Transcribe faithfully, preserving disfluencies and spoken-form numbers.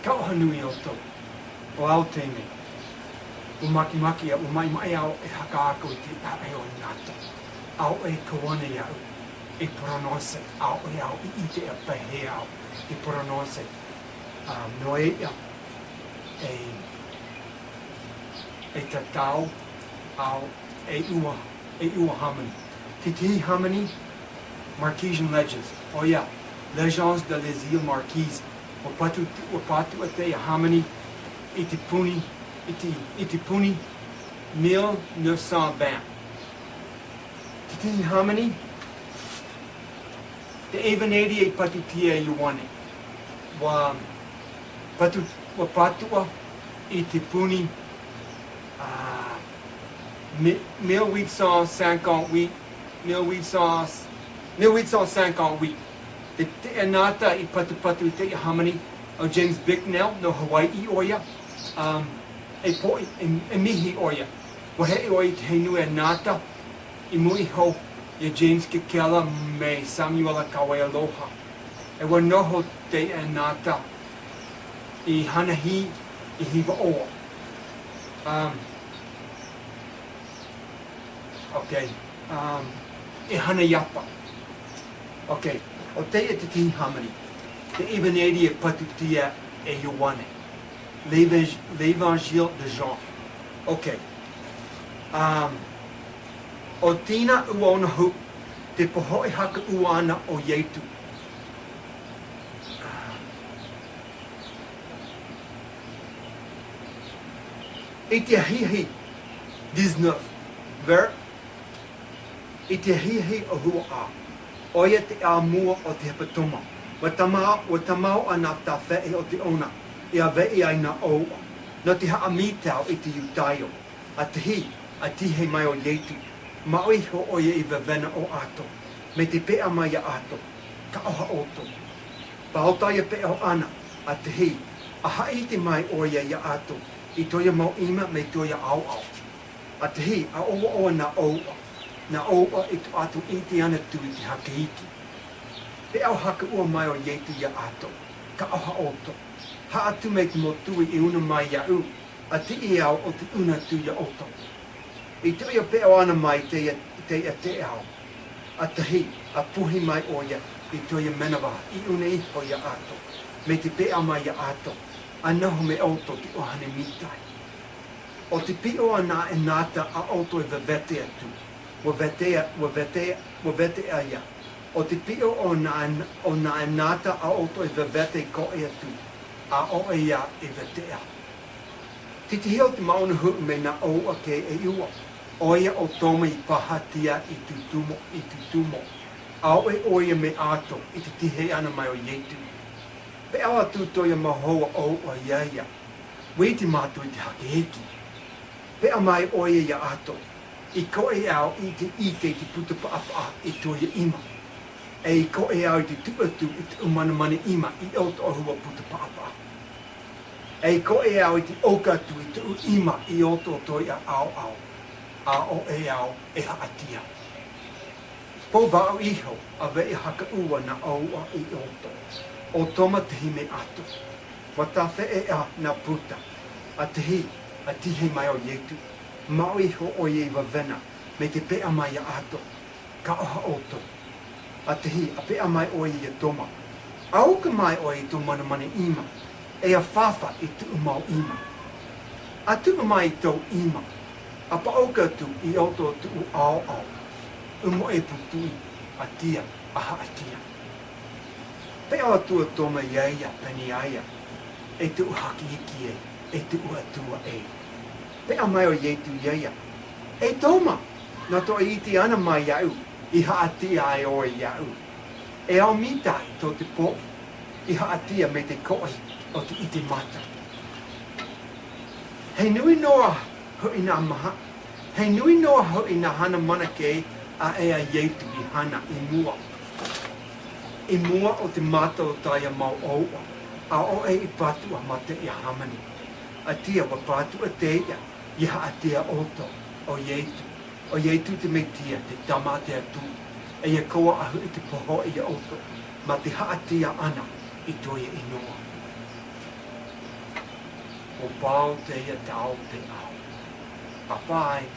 Ka ʻoaʻoa nui ʻoutou, ʻo au teie nei. Ua makimaki au, ua maʻimaʻi au e haka ako i te ʻāʻau o Nata. ʻAʻohe kauana iāʻu e prononce, ʻaʻohe au i ʻite e pēhea au e prononce. Um, nō reira, e, e tatau au e ua, e ua hāmani. Te tahi hāmani, Marquisian Legends. ʻOia, Legends de les Îles Marquises. Ua patu, ua patu ʻo teie hāmani i te puni, i te, i te puni mille neuf cent vingt. Te tahi hāmani, te ʻevaneria i patutia e Ioane. Ua patu, ua patu ʻoia i te puni, ā, mi-, mille huit cent cinquante-huit, mille huit cents, mille huit cent cinquante-huit. Te, te taʻata i patupatu i teie hāmani, ʻo James Bicknell, nō Hawaii ʻoia, um, e poʻi, e, e mihi ʻoia. Ua heʻe ʻoia i te hei nui a Nata, i mua iho ia James Kekela mai Samuela Kawealoha. E ua noho teie Nata i Hanahi i Hivaʻoa. Um, okay. Um, e Hanaiapa. Okay. ʻO teie te tahi hāmani. Te ʻevaneria i patutia e Ioane. L'Évang-, l'Évangile de Jean. Okay. Um, ʻo Tina Uaonahu, te pohoʻi haka ʻua ʻana o Ietu. I te ahiahi dix-neuf, ver-, i te ahiahi ʻahuru ā, ʻoia te ʻāmua o te hepetoma, ua tama-, ua tamaoʻa nā tāfeʻe o te ʻona, i ʻāveʻi ai nā ʻōuʻa, nō te haʻamītau i te Iutaio. ʻA tahi, ʻa tīhei mai ʻo Ietu, māʻohi iho ʻoia i vevena o Ato, mai te peʻa mai iā Ato, ka ʻoha ʻoutou. Pāhono ia peʻa ʻana, ʻa tahi, ʻa haʻaʻite mai ʻoia iā Ato, i tō ia mau ʻima mai tō ia ʻaoʻao. ʻA tahi, ʻa ʻoaʻoa nā ʻōuʻa, nā ʻōuʻa i tō Ato i ʻite anaʻe atu i te haka iki. Peʻa haka ʻua mai ʻo Ietu iā Ato, ka ʻoha ʻoutou. Haʻatu mai te mau tui e ʻuna mai iāʻu, ʻa tiʻi au ʻo tē ʻuna atu iā ʻoutou. I tō ia peʻa ʻana mai teie, teie te ao. ʻA tahi, ʻa puhi mai ʻoia, i tō ia manava, i ʻuna iho iā Ato. Mai te peʻa mai iā Ato, ʻa noho mai ʻoutou te ʻohane mītahi. ʻO te piʻo anaʻe a Nata ʻa ʻoutou e vevete atu. Ua vete, ua vete, ua vete ʻoia. ʻO te piʻo ʻo nā, ʻo nā, anaʻe a Nata ʻa ʻoutou e vevete i koʻe atu. ʻAʻohe ia e vete ʻā. Te tahi o te mau ʻōuʻa mai nā ʻōuʻa kē e ua. ʻOia ʻo Toma i pāhātia i Tutumo, i Tutumo. ʻAʻohe ʻoia mai Ato i te tīhei ʻana mai ʻo Ietu. Peʻa atu tō ia mau hoa ʻōuʻa iā ia. Ua ʻite mātou i te haka iki. Peʻa mai ʻoia iā Ato, i koʻe au i te, i te, i te puta paʻapaʻa i tō ia ʻima. E i koʻe au i te tuʻu atu i te ʻū manamana ʻima i ʻō tō ʻoe puta paʻapaʻa. E i koʻe au i te ʻoka atu i te ʻū ʻima i ʻō tō tō ia ʻaoʻao. ʻAʻohe au e haʻatia. Pou vau iho, ʻa ʻāveʻi haka ʻua nā ʻōuʻa i ʻō tō. ʻO Toma te hīmene Ato. Ua tāfeʻe ʻā nā puta. ʻA tahi, ʻa tīhei mai ʻo Ietu. Māʻohi iho ʻoia i vevena, mai te peʻa mai iā Ato. Ka ʻoha ʻoutou. ʻA tahi, ʻa peʻa mai ʻoia iā Toma. ʻA ʻoka mai ʻoe i tō manamana ʻima. E ʻa fāfā i tō ʻū mau ʻima. ʻA tuʻu mai i tō ʻū ʻima. ʻA paʻoka atu i ʻō tō tō ʻū ʻaoʻao. ʻUa moʻe pūtuʻi, ʻa tia, ʻa haʻatia. Peʻa atu ʻo Toma iā ia, pēnei iā ia. E tō ʻoe haka iki ē, e tō ʻoe Atua ē. Peʻa mai ʻo Ietu iā ia. E Toma, nā tō ʻite ʻana mai iāʻu, i haʻatia ai ʻoe iāʻu. E au mītahi tō te poʻi, i haʻatia mai te koʻe o te ʻite mata. He nui noa hoʻi nā maha, he nui noa hoʻi nā hana mana kē, ʻa ʻoe Ietu i hana i mua. I mua o te mata o tā ia mau ʻōuʻa, ʻaʻohe i pātuʻa mā teie hāmani. ʻA tia ua pātuʻa teie, i haʻatia ʻoutou, ʻo Ietu. ʻO Ietu te Metia, te Tama a te Atua, e ia koa ahu i te poho iā ʻoutou, mā te haʻatia ʻana i tō ia ʻino. ʻo pau teie tau te ao. ʻA pae,